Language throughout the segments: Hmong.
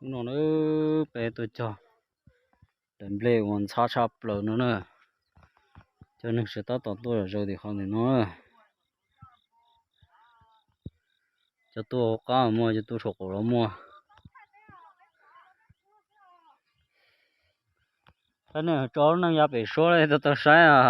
Hnub no na, peb tuaj cog daim nplej uas ntxhab tshaj plaws no na, cov neeg tseem tab tom tuaj zom zaws tim qhov ntawm no. Cov tuaj hauv qab los muaj, cov tuaj saum qaum los muaj. Thaij nej tso lub neej yav pem suab tau tau saib a.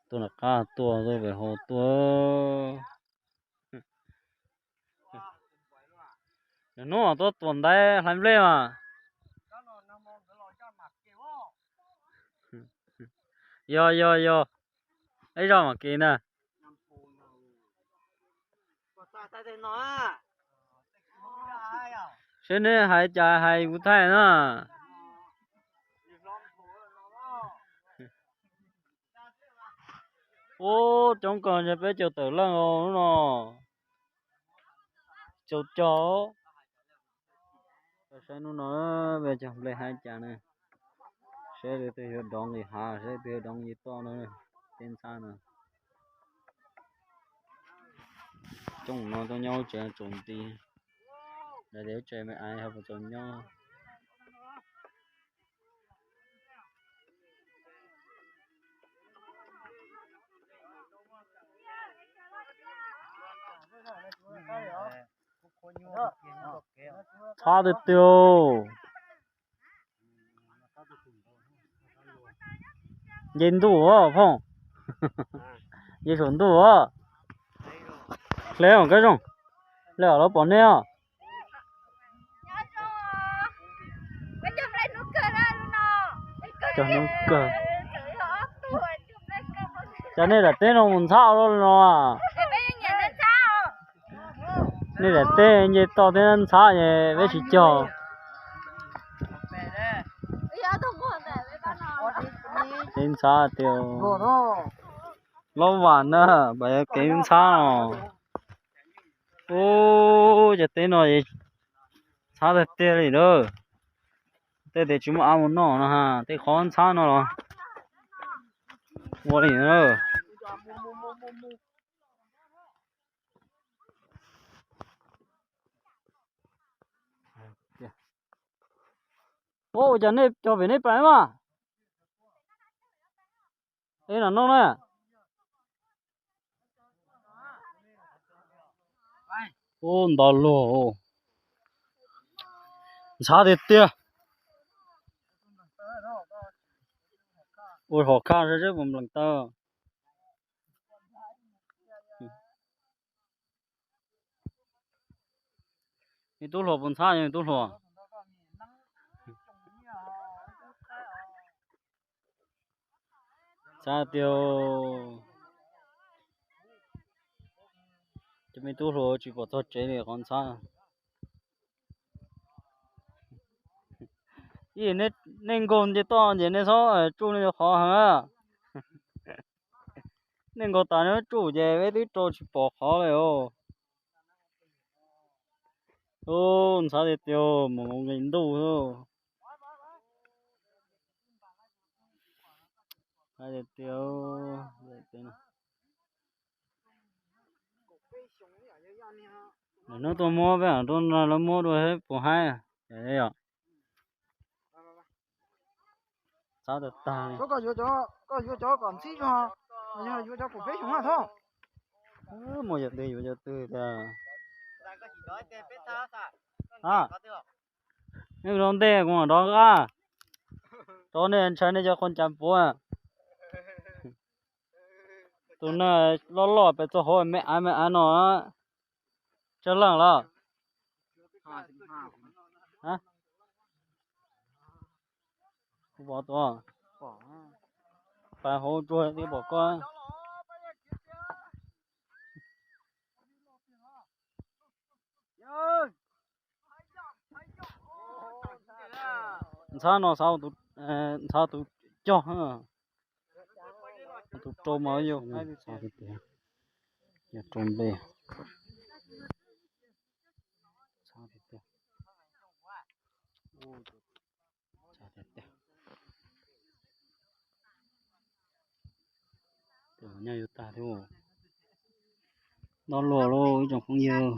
Tuaj nram qab tuaj, tuaj pem hauv tuaj. Hnub tuaj tua ntaiv hlais nplej mas. Yog yog yog, ib zaug mam kev ntag. Seb neb hais cas hais kuv thaij na. Ub, coob kawg, ntshe peb caug tawm leej os hnub no. Caug caug. Saib hnub no peb cog nplej hab cas na. Saib leej twg yuav doov nqis hav, saib leej twg yuav doov nqis toj no. Teb ntxhab no. Coob no tuaj nyob lub tsev tsaus nti. Daim tias lub tsev me aiv ho puas tsaus nyob. Txhob tiag tiag. Nce ntuj os phooj. Nce saum ntuj os. Hle os Kab Zoo. Hle os, lawv pom nej os. Cog hnub kawg. Cas nej daim teb no mus ntxhab ua luaj li no? Nej daim teb nce toj teb ntxhab es peb tsis cog. Teb ntxhab tiag. Lob Vam na, pas kev ntxhab no. Ub, cov teb no ntxhab tiag tiag li lawm. Tej tias tsis muaj av mus noj no ha, tej qhov ntxhab no los ua li na. Ua cas nej cog pem nej pais mas? Eb, no no na. Ub, nto luag. Ntxhab tiag tiag. Ua hom khaj saib seb puas nplees tau. Me tub hluas puas ntxhab, me tub hluas? Ntxhab tiag. Cov me tub hluas tsis pom txog tsev li qhov ntxhab. Ib, nej nkaug nce toj ces nej txhob tsuj nej qhov heev. Nej nkaug tas nej tsuj ces peb twb rau tsis pom qhov li os. Ub, ntxhab tiag tiag, mus nqis ntuj. Ntxhab tiag tiag. Lawv tuaj muab peb, lawv muab dua puas haib. Ntxhab tag tag li. Koj yuav cov kom ntxhib zog, yog yuav cov kaum peb xyoos na thov. Muaj yam twg yuav cov twg tiag. A, nej rau ntej kuv mam rov qab. Rau nej ntshai nej cov qhov cas puav. Tus neeg loj loj pem txog hauv me av me av no. Tsawg leej lawm? Kuv pom tus, pais hauv tsuag twb pom koj. Ntxhab no, ntxhab tus cog, tus rau mas yog, yog rau nplej. Tus nyob yuav tag thiab. Nto luag lauj ib tsoom phooj ywg.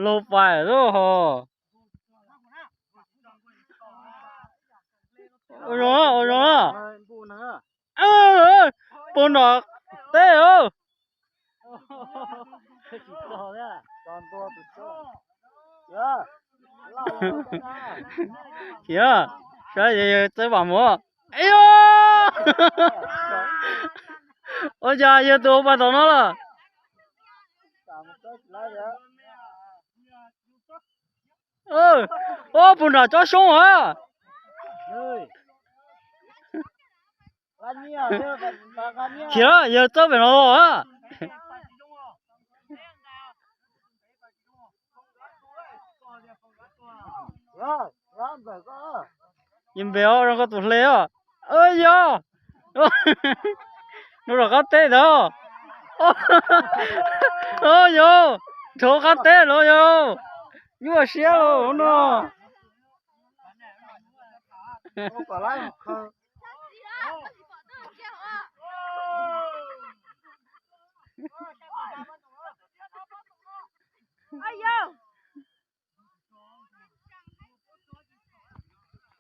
Lauj pais lauj ho. Ua zoo na, ua zoo na. Puag nram teb. Khiav, saib yawg txawb vam mus. Ib, ua cas yawg tus hauv paus tom no lawm? Ua puag nram tsob xyoob a. Khiav, yawg txawb pem no los a. Yawg npe os, zoo koj tus hle os. Yog, nug rau qab teb ntawd. Yog, rau qab teb los yog. Nyuaj siab los no.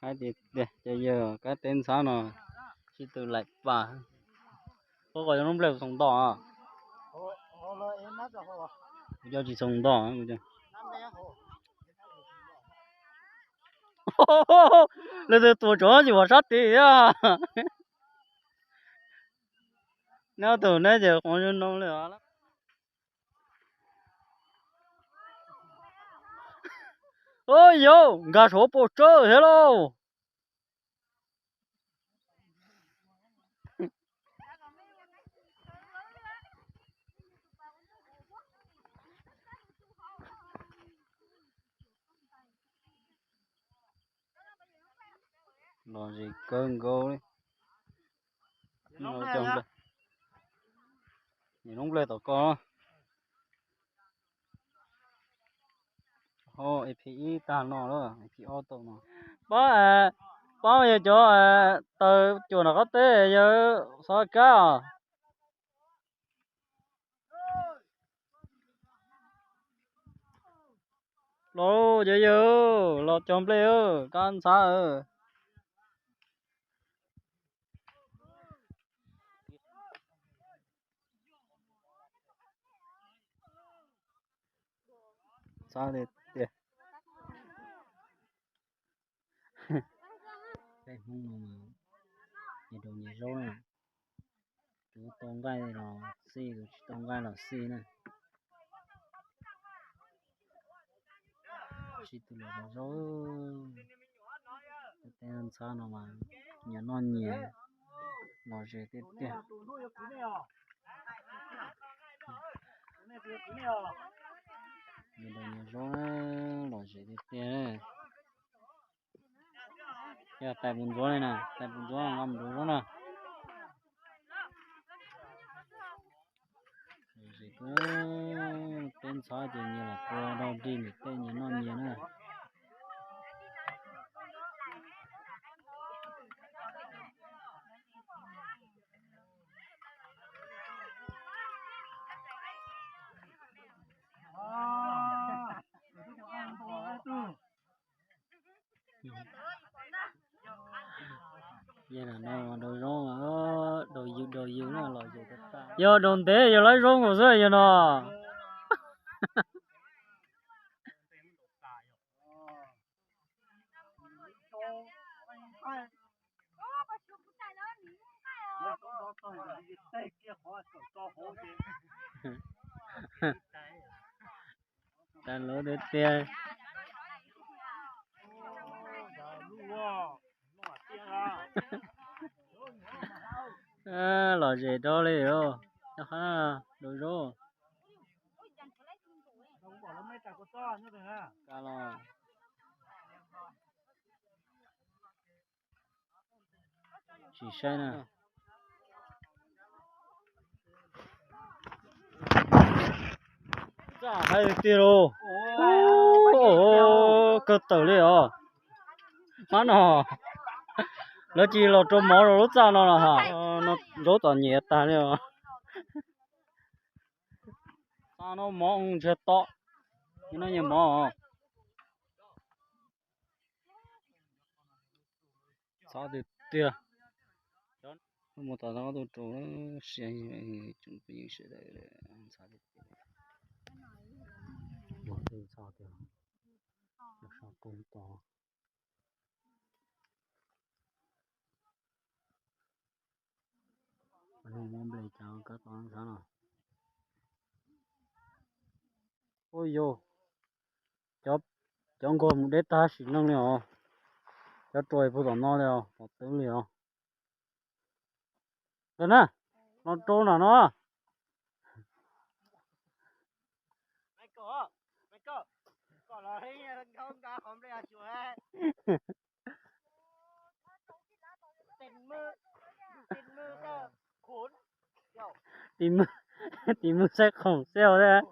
Hais tias cov yawg qab teb ntxhab no sib tw laim pam. Ua kom cov noob nplej txoos nto. Kuv cov tsis txoos nto. Lawv tus tuam tseem tsis pom sab tid thiab. Neb ob tug neb ces qhov zoo no li os. Ua yog nkag saum paus tsawb thiab lauj. Los zem kawg nkaus li. Niam noob nplej tom ko. Ho ib phim ib tag no lawm, ib phim ob tau no. Pab, pab yawg cov taws cuam nram qab teb yawg xav kab os. Los cov yawg, los cog nplej, kab ntxhab. Ntxhab tiag tiag. Peb Hmoob no mas nyias rau nyias zaub na. Tus tau nqaij los xij, tus tsis tau nqaij los xij na. Sib tw los zaub. Tej ntxhab no mas nyias noj nyias, los zem tiag tiag. Nyias nrog nyias zaub, los zem tiag tiag. Yog tais puv ntxuav li na, tais puv ntxuav nqa mus rau zaub na. Los zem, peb ntxhab ces nyias los tua dog dig niam tej nyias noj nyias na. Yog no rau zaub, rau yws, rau yws na los zem. Yog rau ntev yog lawv zaub nkaus xwb yog no. Tas lawv tiag tiag. Los zem rau li os, nyob qab rau zaub. Ka los tsis saib na. Hais tiag lauj. Kawg tawm li os. Hmab no lawv tsis los rau mov rau lub txaj no los ha. No zaub txom nyem tag li os. Txaj no mov ntshe tom, no nyias mov. Ntxhab tiag tiag. Mus tom no tus rau sia tsoom phooj ywg sawv daws, ntxhab tiag tiag. Ntxhab tiag, so koob to. Muab nplej cov kab to ntxhab no. Ua yog cov nkaug mus deb tag sim neej li os. Cov ruas puag tom no li os, tom twb li os. Ntawm na, no rau nram no. Tim, tim mus saib khoom xwb os.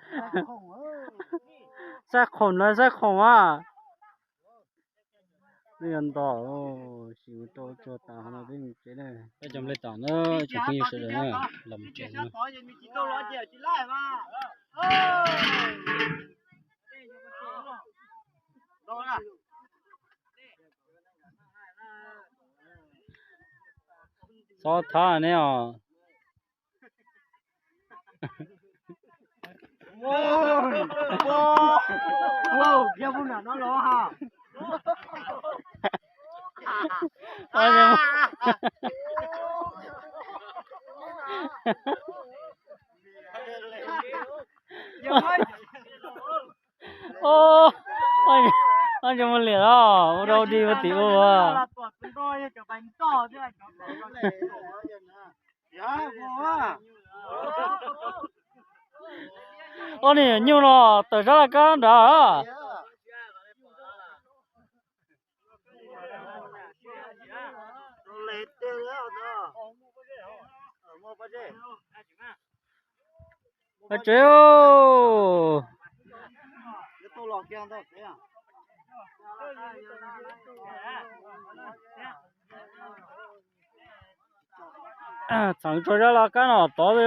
Saib khoom los saib khoom a. Nws yog nto, sim mus rau tsuag tas no peb mus tsev na. Peb cov nplej tom na, tsoom phooj ywg sawv daws na, los mus tsev na. Txhob thab neb os. Oj, mus liam los ua rau di ua tim ua. Oj, niag nyuj no tawm sab laj kab nrad. Tsev. Txheem tso zaj laj kab no tod li,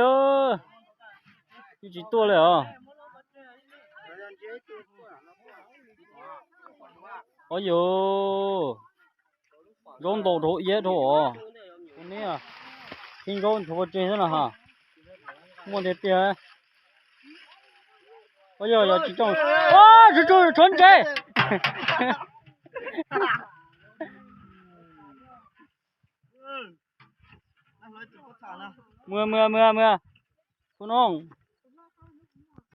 yeej tsis tuaj li os. Ov yus, zaub ntau dhau iab dhau os. Ua neb, tib zaub nchuav pov tseg xwb no ha. Muaj tiag tiag. Ov yog yog tsis coj, tsuag tsuag tshuav ntses. Mws mws mws mws, kuv noog.